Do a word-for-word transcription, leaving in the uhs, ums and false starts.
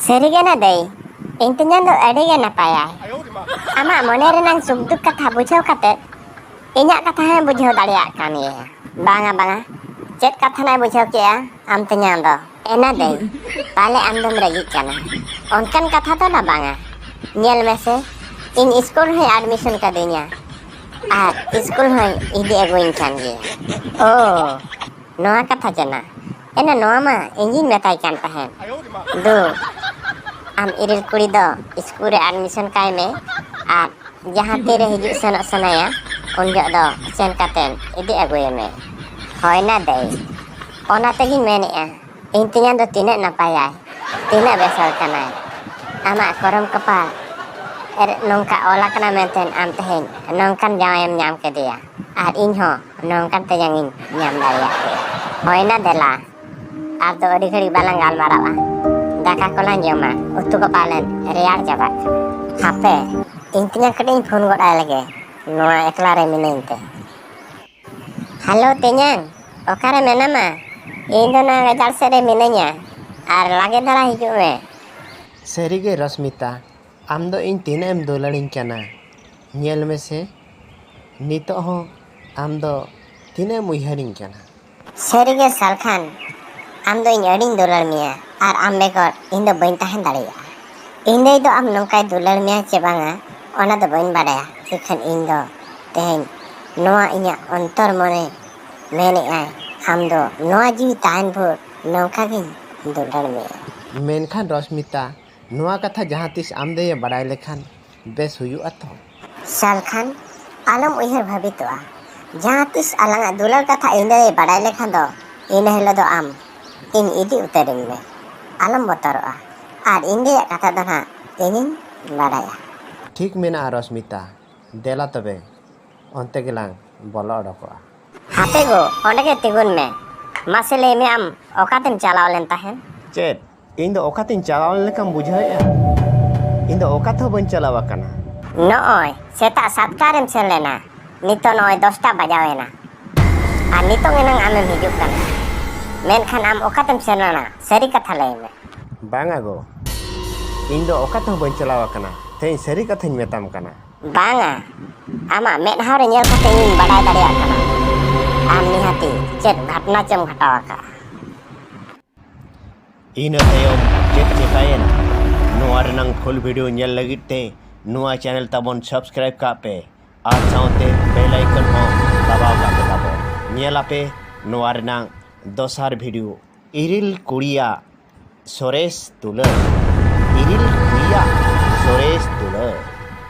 ᱥᱟᱹᱨᱤᱜᱮ ᱱᱟ ᱫᱟᱹᱭ, ᱤᱧ ᱛᱮᱧᱟᱝ ᱫᱚ ᱟᱹᱰᱤ ᱜᱮ ᱱᱟᱯᱟᱭᱟᱭ᱾ ᱟᱢᱟᱜ ᱢᱚᱱᱮ ᱨᱮᱱᱟᱝ ᱥᱩᱠ ᱫᱩᱠ ᱠᱟᱛᱷᱟ ᱵᱩᱡᱷᱟᱹᱣ ᱠᱟᱛᱮ ᱤᱧᱟᱹᱜ ᱠᱟᱛᱷᱟ ᱦᱚᱸᱭ ᱵᱩᱡᱷᱟᱹᱣ ᱫᱟᱲᱮᱭᱟᱜ ᱠᱟᱱ ᱜᱮᱭᱟ᱾ ᱵᱟᱝᱟ, ᱵᱟᱝᱟ, ᱪᱮᱫ ᱠᱟᱛᱷᱟ ᱱᱟᱭ ᱵᱩᱡᱷᱟᱹᱣ ᱠᱮᱜᱼᱟ ᱟᱢ ᱛᱮᱧᱟᱝ ᱫᱚ? ᱮᱱᱟ ᱫᱟᱹᱭ, ᱯᱟᱞᱮ ᱟᱢ ᱫᱚᱢ ᱨᱟᱹᱜᱤᱜ ᱠᱟᱱᱟ᱾ ᱚᱱᱠᱟᱱ ᱠᱟᱛᱷᱟ ᱫᱚ ᱱᱟ ᱵᱟᱝᱟ᱾ ᱧᱮᱞ ᱢᱮᱥᱮ, ᱤᱧ ᱥᱠᱩᱞ ᱦᱚᱸᱭ ᱟᱰᱢᱤᱥᱚᱱ ᱠᱟᱹᱫᱤᱧᱟ ᱟᱨ ᱥᱠᱩᱞ ᱦᱚᱸᱭ ᱤᱫᱤ ᱟᱹᱜᱩᱧ ᱠᱟᱱ ᱜᱮᱭᱟ᱾ ᱳ, ᱱᱚᱣᱟ ᱠᱟᱛᱷᱟ ᱠᱟᱱᱟ᱾ ᱮᱱᱟ ᱱᱚᱣᱟ ᱢᱟ ᱤᱧᱤᱧ ᱢᱮᱛᱟᱭ ᱠᱟᱱ ᱛᱟᱦᱮᱸᱫ, ᱫᱩ, ᱟᱢ ᱤᱨᱤᱞ ᱠᱩᱲᱤ ᱫᱚ ᱥᱠᱩᱞ ᱨᱮ ᱟᱰᱢᱤᱥᱚᱱ ᱠᱟᱭ ᱢᱮ ᱟᱨ ᱡᱟᱦᱟᱸ ᱛᱤᱨᱮ ᱦᱤᱡᱩᱜ ᱥᱮᱱᱚᱜ ᱥᱟᱱᱟᱭᱟ, ᱩᱱ ᱡᱚᱦᱚᱜ ᱫᱚ ᱥᱮᱱ ᱠᱟᱛᱮᱱ ᱤᱫᱤ ᱟᱹᱜᱩᱭᱮᱢᱮ᱾ ᱦᱳᱭ ᱱᱟ ᱫᱟᱹᱭ, ᱚᱱᱟ ᱛᱮᱜᱤᱧ ᱢᱮᱱᱮᱜᱼᱟ, ᱤᱧ ᱛᱮᱧᱟᱝ ᱫᱚ ᱛᱤᱱᱟᱹᱜ ᱱᱟᱯᱟᱭᱟᱭ, ᱛᱤᱱᱟᱹᱜ ᱵᱮᱥ ᱦᱚᱲ ᱠᱟᱱᱟᱭ᱾ ᱟᱢᱟᱜ ᱠᱚᱨᱚᱢ ᱠᱚᱯᱟᱞ ᱨᱮ ᱱᱚᱝᱠᱟ ᱚᱞ ᱟᱠᱟᱱᱟ ᱢᱮᱱᱛᱮ ᱟᱢ ᱛᱮᱦᱮᱧ ᱱᱚᱝᱠᱟᱱ ᱡᱟᱶᱟᱭᱮᱢ ᱧᱟᱢ ᱠᱮᱫᱮᱭᱟ, ᱟᱨ ᱤᱧ ᱦᱚᱸ ᱱᱚᱝᱠᱟᱱ ᱛᱮᱧᱟᱝ ᱤᱧ ᱧᱟᱢ ᱫᱟᱲᱮᱭᱟᱜ ᱠᱮᱭᱟ᱾ ᱦᱳᱭ ᱱᱟ ᱫᱮᱞᱟ, ᱟᱨ ᱫᱚ ᱟᱹᱰᱤ ᱜᱷᱟᱹᱲᱤᱡ ᱵᱟᱞᱟᱝ ᱜᱟᱞᱢᱟᱨᱟᱣᱟ, ᱫᱟᱠᱟ ᱠᱚᱞᱟᱝ ᱡᱚᱢᱟ, ᱩᱛᱩ ᱠᱚ ᱯᱟᱞᱮᱱ ᱨᱮᱭᱟᱲ ᱪᱟᱵᱟᱜ ᱠᱟᱱᱟ᱾ ᱦᱟᱯᱮ, ᱤᱧ ᱛᱮᱧᱟᱝ ᱠᱟᱹᱴᱤᱡ ᱤᱧ ᱯᱷᱳᱱ ᱜᱚᱫ ᱟᱭ ᱞᱮᱜᱮ, ᱱᱚᱣᱟ ᱮᱠᱞᱟ ᱨᱮ ᱢᱤᱱᱟᱹᱧ ᱛᱮ᱾ ᱦᱮᱞᱳ ᱛᱮᱧᱟᱝ, ᱚᱠᱟᱨᱮ ᱢᱮᱱᱟᱢᱟ? ᱤᱧ ᱫᱚ ᱱᱚᱣᱟ ᱜᱟᱡᱟᱲ ᱥᱮᱫ ᱨᱮ ᱢᱤᱱᱟᱹᱧᱟ, ᱟᱨ ᱞᱟᱜᱮ ᱫᱷᱟᱨᱟ ᱦᱤᱡᱩᱜ ᱢᱮ᱾ ᱥᱟᱹᱨᱤᱜᱮ ᱨᱚᱥᱢᱤᱛᱟ, ᱟᱢ ᱫᱚ ᱤᱧ ᱛᱤᱱᱟᱹᱜ ᱮᱢ ᱫᱩᱞᱟᱹᱲᱤᱧ ᱠᱟᱱᱟ᱾ ᱧᱮᱞ ᱢᱮᱥᱮ, ᱱᱤᱛᱚᱜ ᱦᱚᱸ ᱟᱢ ᱫᱚ ᱛᱤᱱᱟᱹᱜ ᱮᱢ ᱩᱭᱦᱟᱹᱨᱤᱧ ᱠᱟᱱᱟ᱾ ᱥᱟᱹᱨᱤᱜᱮ ᱥᱟᱞᱠᱷᱟᱱ, ᱟᱢ ᱫᱚ ᱤᱧ ᱟᱹᱰᱤᱧ ᱫᱩᱞᱟᱹᱲ ᱢᱮᱭᱟ, ᱟᱨ ᱟᱢ ᱵᱮᱜᱚᱨ ᱤᱧ ᱫᱚ ᱵᱟᱹᱧ ᱛᱟᱦᱮᱸ ᱫᱟᱲᱮᱭᱟᱜᱼᱟ᱾ ᱤᱧ ᱫᱟᱹᱭ ᱫᱚ ᱟᱢ ᱱᱚᱝᱠᱟᱭ ᱫᱩᱞᱟᱹᱲ ᱢᱮᱭᱟ ᱪᱮ ᱵᱟᱝᱟ, ᱚᱱᱟ ᱫᱚ ᱵᱟᱹᱧ ᱵᱟᱰᱟᱭᱟ, ᱤᱠᱷᱟᱹᱱ ᱤᱧ ᱫᱚ ᱛᱮᱦᱮᱧ ᱱᱚᱣᱟ ᱤᱧᱟᱹᱜ ᱚᱱᱛᱚᱨ ᱢᱚᱱᱮ ᱢᱮᱱᱮᱜᱼᱟᱭ, ᱟᱢ ᱫᱚ ᱱᱚᱣᱟ ᱡᱤᱣᱤ ᱛᱟᱦᱮᱱ ᱵᱷᱳᱨ ᱱᱚᱝᱠᱟ ᱜᱤᱧ ᱫᱩᱞᱟᱹᱲ ᱢᱮᱭᱟ᱾ ᱢᱮᱱᱠᱷᱟᱱ ᱨᱚᱥᱢᱤᱛᱟ, ᱱᱚᱣᱟ ᱠᱟᱛᱷᱟ ᱡᱟᱦᱟᱸ ᱛᱤᱥ ᱟᱢ ᱫᱟᱹᱭᱮ ᱵᱟᱰᱟᱭ ᱞᱮᱠᱷᱟᱱ ᱵᱮᱥ ᱦᱩᱭᱩᱜᱼᱟ ᱛᱚ? ᱥᱟᱞᱠᱷᱟᱱ, ᱟᱞᱚᱢ ᱩᱭᱦᱟᱹᱨ ᱵᱷᱟᱹᱵᱤᱛᱚᱜᱼᱟ᱾ ᱡᱟᱦᱟᱸ ᱛᱤᱥ ᱟᱞᱟᱝᱟᱜ ᱫᱩᱞᱟᱹᱲ ᱠᱟᱛᱷᱟ ᱤᱧ ᱫᱟᱹᱭᱮ ᱵᱟᱰᱟᱭ ᱞᱮᱠᱷᱟᱱ ᱫᱚ, ᱤᱱᱟᱹ ᱦᱤᱞᱳᱜ ᱫᱚ ᱟᱢ ᱤᱧ ᱤᱫᱤ ᱩᱛᱟᱹᱨᱤᱧ ᱢᱮ᱾ ᱟᱞᱚᱢ ᱵᱚᱛᱚᱨᱚᱜᱼᱟ᱾ ᱟᱨ ᱤᱧ ᱫᱟᱹᱭᱟᱜ ᱠᱟᱛᱷᱟ ᱫᱚ ᱱᱟᱦᱟᱜ ᱤᱧᱤᱧ ᱵᱟᱰᱟᱭᱟ᱾ ᱴᱷᱤᱠ ᱢᱮᱱᱟᱜᱼᱟ ᱨᱚᱥᱢᱤᱛᱟ, ᱫᱮᱞᱟ ᱛᱚᱵᱮ ᱚᱱᱛᱮ ᱜᱮᱞᱟᱝ ᱵᱚᱞᱚ ᱚᱰᱚᱠᱚᱜᱼᱟ᱾ ᱦᱟᱯᱮ ᱜᱳ, ᱚᱸᱰᱮ ᱜᱮ ᱛᱤᱸᱜᱩᱱ ᱢᱮ᱾ ᱢᱟᱥᱮ ᱞᱟᱹᱭ ᱢᱮ, ᱟᱢ ᱚᱠᱟᱛᱮᱢ ᱪᱟᱞᱟᱣ ᱞᱮᱱ ᱛᱟᱦᱮᱸᱫ? ᱪᱮᱫ? ᱤᱧ ᱫᱚ ᱚᱠᱟᱛᱤᱧ ᱪᱟᱞᱟᱣ ᱞᱮᱱ ᱞᱮᱠᱟᱢ ᱵᱩᱡᱷᱟᱹᱣᱮᱫᱼᱟ? ᱤᱧ ᱫᱚ ᱚᱠᱟ ᱛᱮᱦᱚᱸ ᱵᱟᱹᱧ ᱪᱟᱞᱟᱣ ᱟᱠᱟᱱᱟ᱾ ᱱᱚᱜᱼᱚᱭ ᱥᱮᱛᱟᱜ ᱥᱟᱛᱴᱟ ᱨᱮᱢ ᱥᱮᱱ ᱞᱮᱱᱟ, ᱱᱤᱛᱚᱜ ᱱᱚᱜᱼᱚᱭ ᱫᱚᱥᱴᱟ ᱵᱟᱡᱟᱣ ᱮᱱᱟ᱾ ᱟᱨ ᱱᱤᱛᱚᱝ ᱮᱱᱟᱝ ᱟᱢᱮᱢ ᱦᱤᱡᱩᱜ ᱠᱟᱱᱟ, ᱢᱮᱱᱠᱷᱟᱱ ᱟᱢ ᱚᱠᱟᱛᱮᱢ ᱥᱮᱱ ᱞᱮᱱᱟ? ᱥᱟᱹᱨᱤ ᱠᱟᱛᱷᱟ ᱞᱟᱹᱭ ᱢᱮ᱾ ᱵᱟᱝᱟ ᱜᱳ, ᱤᱧ ᱫᱚ ᱚᱠᱟ ᱛᱮᱦᱚᱸ ᱵᱟᱹᱧ ᱪᱟᱞᱟᱣ ᱟᱠᱟᱱᱟ᱾ ᱛᱮᱦᱮᱧ ᱥᱟᱹᱨᱤ ᱠᱟᱛᱷᱟᱧ ᱢᱮᱛᱟᱢ ᱠᱟᱱᱟ᱾ ᱵᱟᱝᱟ, ᱟᱢᱟᱜ ᱢᱮᱫᱦᱟ ᱨᱮ ᱧᱮᱞ ᱠᱟᱛᱮ ᱤᱧ ᱵᱟᱰᱟᱭ ᱫᱟᱲᱮᱭᱟᱜ ᱠᱟᱱᱟ ᱟᱢ ᱱᱤᱦᱟᱹᱛᱤ ᱪᱮᱫ ᱜᱷᱚᱴᱱᱟ ᱪᱚᱢ ᱜᱷᱚᱴᱟᱣ ᱟᱠᱟᱫᱼᱟ᱾ ᱤᱱᱟᱹ ᱛᱟᱭᱚᱢ ᱪᱮᱫ ᱪᱮᱠᱟᱭᱮᱱᱟ? ᱱᱚᱣᱟ ᱨᱮᱱᱟᱝ full video ᱧᱮᱞ ᱞᱟᱹᱜᱤᱫ ᱛᱮ ᱱᱚᱣᱟ channel ᱛᱟᱵᱚᱱ subscribe ᱠᱟᱜ ᱯᱮ ᱟᱨ ᱥᱟᱶᱛᱮ bell icon ᱦᱚᱸ ᱫᱟᱵᱟᱣ ᱠᱟᱜ ᱯᱮ ᱛᱟᱵᱚᱱ᱾ ᱧᱮᱞ ᱟᱯᱮ ᱱᱚᱣᱟ ᱨᱮᱱᱟᱝ ᱫᱚᱥᱟᱨ video, ᱤᱨᱤᱞ ᱠᱩᱲᱤᱭᱟᱜ ᱥᱚᱨᱮᱥ ᱫᱩᱞᱟᱹᱲ᱾ ᱤᱨᱤᱞ ᱠᱩᱲᱤᱭᱟᱜ ᱥᱚᱨᱮᱥ ᱫᱩᱞᱟᱹᱲ᱾